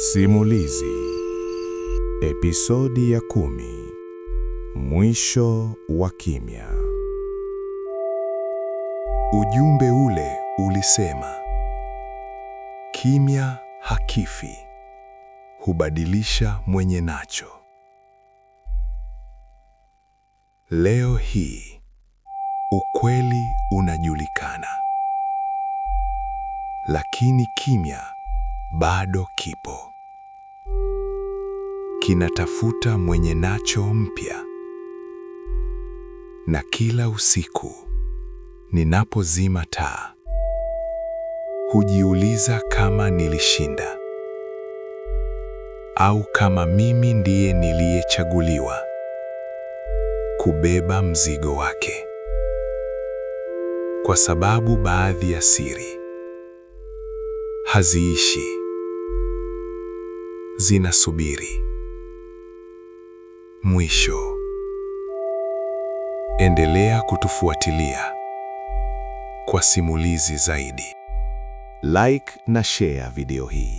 Simulizi episodi ya 10. Mwisho wa kimya. Ujumbe ule ulisema, kimya hakifi, hubadilisha mwenye nacho. Leo hii ukweli unajulikana, lakini kimya bado kipo, kinatafuta mwenye nacho mpya. Na kila usiku ninapozima taa, hujiuliza kama nilishinda au kama mimi ndiye niliyechaguliwa kubeba mzigo wake, kwa sababu baadhi ya siri haziishi, zinasubiri mwisho. Endelea kutufuatilia kwa simulizi zaidi. Like na share video hii.